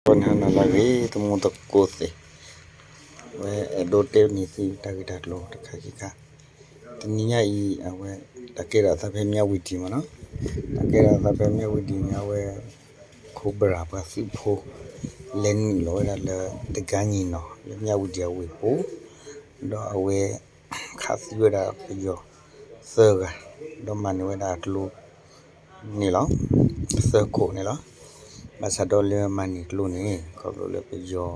နၤလၢအဂ့ၤ သမူသကိးသ့ၣ်, အဝဲအဲၣ်ဒိးတဲန့ၢ်သုတၢ်ဂ့ၢ်တၢ်ကျိၤတခါခံခါ, တနံၤညါအံၤ အဝဲ တၢ်ကဲထီၣ်အသးဖဲမၠၣ်ဝတံၤမ့ၢ်နီၤ, တၢ်ကဲထီၣ်အသးဖဲမၠၣ်ဝတံၤန့ၣ် အဝဲ Cobra ပှၤသုးဖိ လဲၤနုာ်လီၤဝဲဒၣ်လၢ တကါညံၣ်နီၤ လၢမၠၣ်ဝတံၤအဝ့ၢ်ပူၤ, ဒီးအဝဲ ခးသံဝဲဒၣ်ပယီၤသၢဂၤ, ဒီးမၤန့ၢ်ဝဲဒၣ်အကျိန့ၣ်လီၤ, သၢခိၣ်န့ၣ်လီၤ. ဘၣ်ဆၣ်ဒီးလၢမၤန့ၢ်ကျိန့ၣ် ခီဖျိလၢပယီၤ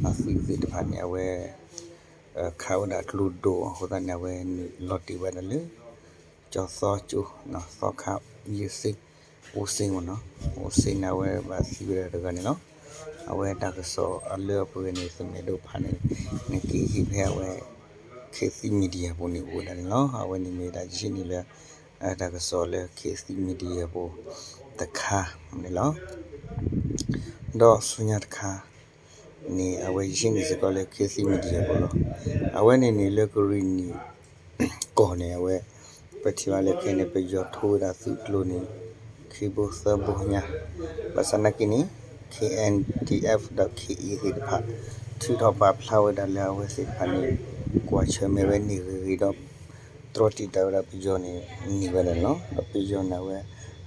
အသုးသ့ၣ်တဖၣ်န့ၣ် အဝဲ ခးဝဲဒၣ်ကျိဒိၣ်အဃိသတးန့ၣ် အဝဲနုာ်လီၤတ့ၢ်ဝဲဒၣ်လၢ ကၠီသီကၠိ သီခါ ယ့ၣ်စ့ အိၣ်စ့မ့ၢ်နီၤ, အိၣ်စ့န့ၣ် အဝဲဘၣ်သံဝဲဒၣ်တဂၤန့ၣ်လီၤ. အဝဲတၢ်ကစီၣ်အလၢအပှဲၤန့ၣ် သုးမုၢ်ဒိၣ်ဖးန့ၣ် နက့ၤဟ့ၣ်ဖဲအဝဲ ခေတ်သစ် Media ပူၤန့ၣ်အိၣ်ဝဲဒၣ်န့ၣ်လီၤ. အဝဲန့ၣ်မ့ၢ်ဒၣ်ယဟံးန့ၢ်လၢ တၢ်ကစီၣ်လၢ ခေတ်သစ် Media ပူၤတခါန့ၣ်လီၤ. ဒီးဆူညါတခါန့ၣ် အဝဲယဟံးန့ၢ်စ့ၢ်ကီးလၢ ခေတ်သစ် Media ပူၤလီၤ. အဝဲန့ၣ်န့ၣ်လၢကရံၣ်နံၣ်ကီၢ်န့ၣ် အဝဲ ပထံၣ်ဘၣ်လၢခဲအံၤန့ၣ် ပယီၤထိဝဲဒၣ်သုးကျိၤန့ၣ် ခံဘိသၢဘိညါ, ဘၣ်ဆၣ်နာ်က့န့ၣ် K N D F ဒီး K A သ့ၣ်တဖၣ် ထုးထီၣ်ပာ်ဖျါဝဲဒၣ်လၢအဝဲသ့ၣ်တဖၣ်န့ၣ် ကွၢ်ဆၢၣ်မဲာ်ဝဲန့ၢ်ဂ့ၤဂ့ၤဒီး တြီတံာ်တာ်ဝဲဒၣ်ပယီၤန့ၣ် န့ၢ်ဝဲဒၣ်န့ၣ်လီၤ. ဒီးပယီၤန့ၣ် အဝဲ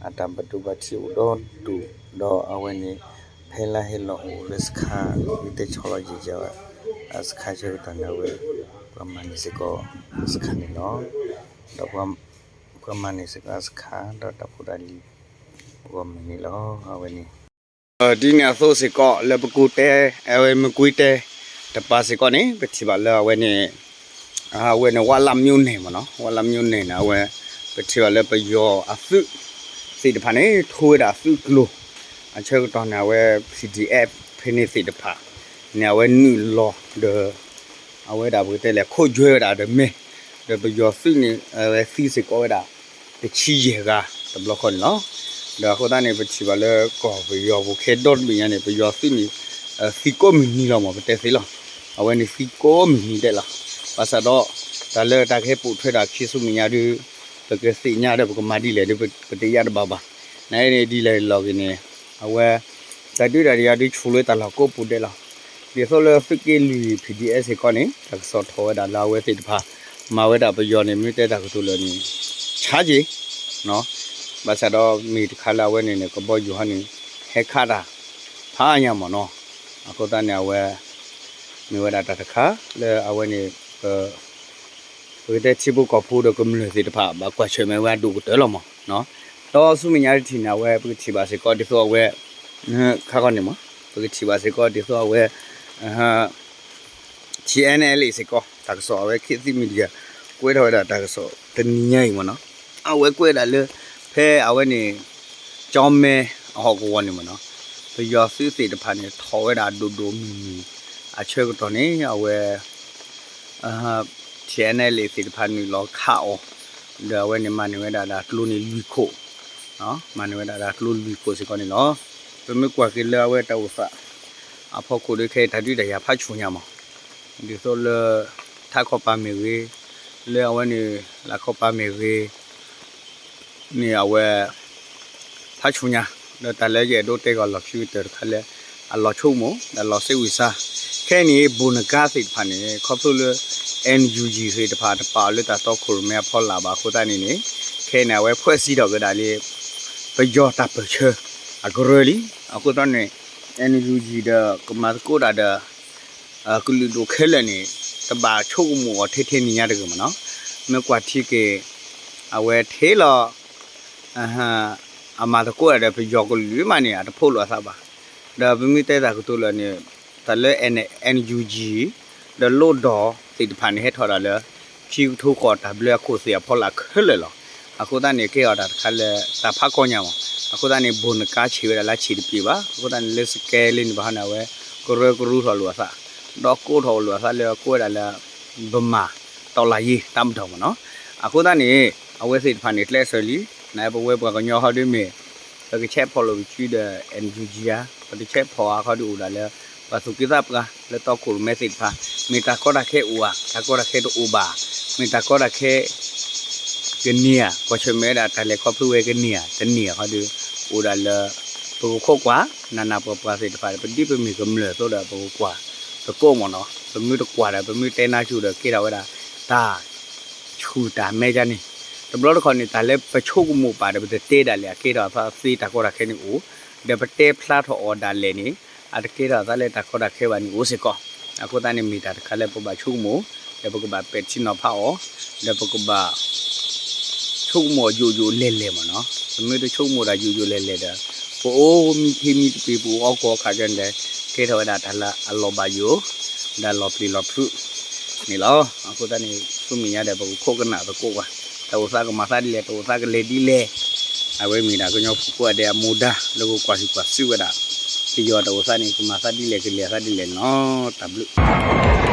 အတၢ်ဘၣ်ဒိဘၣ်ထံးအိၣ်ဒီဒူၣ်, ဒီးအဝဲန့ၣ် ဖဲလါဟဲလီၤအိၣ်လၢစခါ ဂ့ၤတဲဆီလီၤယံာ်ယံာ်ဝဲ အစခါဆၢကတီၢ်န့ၣ် အဝဲ ပှၤမၤန့ၢ်စ့ၢ်ကီးစခါန့ၣ်လီၤ. ဒီး ပှၤမၤန့ၢ်စ့ၢ်ကီးစခါ ဒီးတၢ်ဖိတၢ်လံၤ ဂီၢ်မုၢ်န့ၣ်လီၤ. အဝဲန့ၣ် ဒ်န့ၣ်အသိးစ့ၢ်ကီး လၢပကူတဲ အဝဲမ့ၢ်ကွံတဲ တပၤစ့ၢ်ကီးန့ၣ် ပထံၣ်ဘၣ်လၢအဝဲန့ၣ် အဝဲန့ၣ် ဝလၢ်မျိၣ်န့ၣ်မ့ၢ်နီၤ, ဝလၢ်မျိၣ်န့ၣ်န့ၣ် အဝဲ ပထံၣ်ဘၣ်လၢပယီၤအသုးသ့ၣ်တဖၣ်န့ၣ် ထိဝဲဒၣ်အသုးကျိၤ အဆၢကတီၢ်န့ၣ် အဝဲ P D F ဖဲန့ၣ်သ့ၣ်တဖၣ်န့ၣ် အဝဲနုာ်လီၤဒီး အဝဲဒၣ်ပကတဲလဲၣ် ခိးကွၢ်ဝဲဒၣ်ဒီးမ့ၢ် ဒီးပယီၤသုးန့ၣ် အဝဲသံစ့ၢ်ကီးဝဲဒၣ် တဆံယဲၢ်ဂၤတဘျီဃီန့ၣ်လီၤ. ဒီးအဃိသတးန့ၣ် ပထံၣ်ဘၣ်လၢကီၢ်ပယီၤပူၤခဲဒီတဘ့ၣ်ညါန့ၣ် ပယီၤသုးန့ၣ် သံကိးမုၢ်နံၤလီၤမ့ၢ် ပတဲသ့လီၤ. အဝဲန့ၣ်သံကိးမုၢ်နံၤဒဲးလီၤ. ဘၣ်ဆၣ်ဒီး တၢ်လၢတၢ်ကဟဲပိာ်ထွဲတၢ်ခံဆူမဲာ်ညါဒုး ပကသ့ၣ်ညါဒီးပကမၤဒ်လဲၣ်ဒီး ပတယာ်တဘၣ်ဘၣ်. နန့ၣ်ဒ်လဲၣ်လီၤဂ့ၤန့ၣ် အဝဲ တၢ်ဒုးတၢ်ယၤဒုးဆူၣ်လၢတၢ်လီၢ်ကိးပူၤဒဲးလီၤ. ဒ်သိးလၢသုးက့လွံၢ် P D F စ့ၢ်ကီးန့ၣ် တၢ်ကစီၣ်ထီၣ်ဝဲဒၣ်လၢအဝဲသ့ၣ်တဖၣ် မၤဝဲဒၣ်ပယီၤန့ၣ် မ့ၢ်တဲတၢ်ကတိၤလၢာ်န့ၣ် ဆါက့ၤ ဘၣ်ဆၣ်ဒီးမ့ၢ်တခါလၢအဝဲန့ၣ်န့ၣ် ကဘီယူၤဟီန့ၣ် ဟဲခးတၢ်ဖးညါမ့ၢ်နီၤ. အဃိသတးန့ၣ် အဝဲ မ့ၢ်ဝဲဒၣ်တၢ်တခါလၢအဝဲန့ၣ် ပ ပကတဲထံဖိကီၢ်ဖိဒီးကမျၢၢ်သ့ၣ်တဖၣ် ဘၣ်ကွၢ်ဆၢၣ်မဲာ်ဝဲအဒိၣ်ကတၢၢ်လီၤမ့ၢ်နီၤ. ဒီးဆူမဲာ်ညါတထံၣ်န့ၣ် အဝဲပကထံၣ်ဘၣ်စ့ၢ်ကီးဒ်သိးအဝဲ ခါခီန့ၣ်မ့ၢ် ပကထံၣ်ဘၣ်စ့ၢ်ကီးဒ်သိးအဝဲ T N L A စ့ၢ်ကီး တၢ်ကစီၣ်အဝဲ ခေတ်သစ် Media ကွဲးထီၣ်ဝဲဒၣ်တၢ်ကစီၣ်တနံၤညါအံၤမ့ၢ်နီၤ. အဝဲကွဲးဒၣ်လၢ ဖဲအဝဲန့ၣ် ကၠီမဲအဟီၣ်ကဝီၤန့ၣ်မ့ၢ်နီၤ ပယီၤသုးသ့ၣ်တဖၣ်န့ၣ် ထီၣ်ဝဲဒၣ်ဒိၣ်ဒိၣ်မုၢ်မုၢ် အဆၢကတီၢ်န့ၣ် အဝဲ T N L A သ့ၣ်တဖၣ်နုာ်လီၤခးအီၤ ဒီးအဝဲန့ၣ်မၤန့ၢ်ဝဲဒၣ်ဒၣ်ကျိန့ၣ်လွံၢ်ခိၣ်, မၤန့ၢ်ဝဲဒၣ်ဒၣ်ကျိလွံၢ်ခိၣ်စ့ၢ်ကီးန့ၣ်လီၤ. ပမ့ၢ်ကွၢ်က့ၤလၢအဝဲတၢ်အိၣ်သး အဖီခိၣ်ဒီးခဲအံၤတၢ်ဒုးတၢ်ယၤဖးဆူၣ်ညါမး, ဒ်သိးလၢ ထးခီပၤမ့ၢ်ဂ့ၤ, လၢအဝဲန့ၣ် လၢခီပၤမ့ၢ်ဂ့ၤ န့ၣ်အဝဲ ဖးဆူၣ်ညါ, ဒီးတၢ်လၢယအဲၣ်ဒိးတဲကီးလီၤခံကတၢၢ်တခါလၢ အလီၤဆိကမိၣ် ဒီးလီၤစ့ဝံၤစါ, ခဲအံၤန့ၣ် ဘိၣ်နကါသ့ၣ်တဖၣ်န့ၣ် ခီဖျိလၢ N U G သ့ၣ်တဖၣ်တပာ်အီၤလၢတၢ်တီခိၣ်ရိၣ်မဲအဖီလာ်ဘၣ်အဃိသတးန့ၣ်န့ၣ်, ခဲအံၤန့ၣ် အဝဲဖှဲးစံးထီၣ်ကဒါလၢ ပယီၤတၢ်ပၢၢ်ဆၢ အကရၢလံ. အဃိသတးန့ၣ် N U G ဒီးကမၤသကိးတၢ်ဒီး ကလုာ်ဒူၣ်ခဲလၢာ်န့ၣ် တဘၣ်ဆိကမိၣ်အီၤထဲထဲန့ၣ်ညါတဂ့ၤမ့ၢ်နီၤ. မ့ၢ်ကွၢ်ထံက့ၤ အဝဲထဲလီၤ အမၤသကိးတၢ်ဒီးပယီၤကလုာ်မးန့ၣ် အတဖိးလိာ်အသးဘၣ်. ဒီးပမ့ၢ်တဲတၢ်ကတိၤလၢာ်န့ၣ် တၢ်လၢ N U G ဒီးလိၣ်ဒီးသ့ၣ်တဖၣ်န့ၣ် ဟဲထီၣ်တၢ်လၢ ခံကထိဃီးတၢ်ဘျၢအခိၣ်သ့ၣ်အဖီလာ်ခဲလၢာ်လီၤ. အဃိသတးန့ၣ် ကဲအီၤတၢ်တခါလၢတၢ်ဖးကီညါမး. အဃိသတးန့ၣ် ဘိၣ်နကါဆံးဝဲဒၣ်လၢဆံးတပျ့ၤဘၣ်. အဃိသတးန့ၣ် လၢစကဲလၢန့ၣ်ဘၣ်ဟီန့ၣ် အဝဲကရၢကရိထီၣ်လိာ်အသး ဒီးကိးထီၣ်လိာ်အသးလၢကိးဝဲဒၣ်လၢ ဗမာတော်လှန်ရေးတပ်မတော်မ့ၢ်နီၤ. အဃိသတးန့ၣ် အဝဲသ့ၣ်တဖၣ်န့ၣ် ကျဲးစၢးလံ နပဝဲပှၤကညီဟီဒ်မ့ၢ် ပကဆဲးဖီၣ်လိာ်ပစုဒီး N U G ဧါ, ပတဆဲးဖီၣ်ဧါ ခီဒုးအိၣ်ဒၣ်လၢ ပှၤသူၣ်က့သးပှၢ် လၢတီခိၣ်ရိၣ်မဲသ့ၣ်တဖၣ် မ့ၢ်တၢ်ကီတၢ်ခဲအိၣ်ဧါ, တၢ်ကီတၢ်ခဲတအိၣ်ဘၣ်, မ့ၢ်တၢ်ကီတၢ်ခဲ ကန့ၢ်ဧါ, ကွၢ်ဆၢၣ်မဲာ်ဝဲဒၣ်တၢ်လဲၤခီဖျိဝဲကန့ၢ်ဧါ, တန့ၢ်ဧါ ခီဒုး အိၣ်ဒၣ်လၢ ပကခိးကွၢ်, နးနးပှၤပှၤသ့ၣ်တဖၣ် ပဒ်ပမ့ၢ်ကမျၢၢ်အသိးဒီး ပကကွၢ်သကိးမ့ၢ်နီၤ, ပမ့ၢ်တကွၢ်ဒီး ပမ့ၢ်တဲနါစူၤဒီး ကဲထီၣ်ဝဲဒၣ် တၢ်ဆူၣ်တၢ်မဲကန့ၣ်, တဘျီတခီၣ်န့ၣ် တၢ်လၢပဆိကမိၣ်ပာ်ဒီး ပတတဲဒၣ်လဲာ် အကဲထီၣ်အသးသ့ တၢ်ကီတၢ်ခဲန့ၣ်အိၣ်, ဒီးပတဲဖျါထီၣ်အီၤဒၣ်လဲာ်န့ၣ် အတကဲထီၣ်အသးလၢတၢ်ကီတၢ်ခဲဘၣ်န့ၣ်အိၣ်စ့ၢ်ကီး. အဃိသတးန့ၣ် မ့ၢ်တၢ်တခါလၢပဘၣ်ဆိကမိၣ်, ဒီးပကဘၣ်ပဲာ်ထံနီၤဖးအီၤ, ဒီးပကဘၣ် ဆိကမိၣ်အီၤယိာ်ယိာ်လဲၢ်လဲၢ်မ့ၢ်နီၤ. ပမ့ၢ်တဆိကမိၣ်တၢ်ယိာ်ယိာ်လဲၢ်လဲၢ်ဒီး ပအိၣ်မံခ့မံတပ့ၤ ပအိၣ်အီၣ်ကီအီၣ်ခးကန့ၣ်ဒီး ကဲထီၣ်ဝဲဒၣ်တၢ်လၢအလီၤဘၣ်ယိၣ်, ဒီးလီၤပျံၤလီၤဖုးန့ၣ်လီၤ. အဃိသတးန့ၣ် ဆူမဲာ်ညါဒီး ပကခိးကနၣ်သကိးကွၢ်, တၢ်အိၣ်သးကမၤသးဒ်လဲၣ်, တၢ်အိၣ်သးကလဲၤဒ်လဲၣ်. အဝဲမ့ၢ်ဒၣ်ကညီဖိကိးဂၤဒဲးအမူဒါ လၢကကွၢ်ဆူၣ်ကွၢ်ဆူၣ်ဝဲဒၣ် ပယီၤတၢ်အိၣ်သးန့ၣ် ကမၤသးဒ်လဲၣ် ကလဲၤသးဒ်လဲၣ်န့ၣ်လီၤ. တၢ်ဘျုး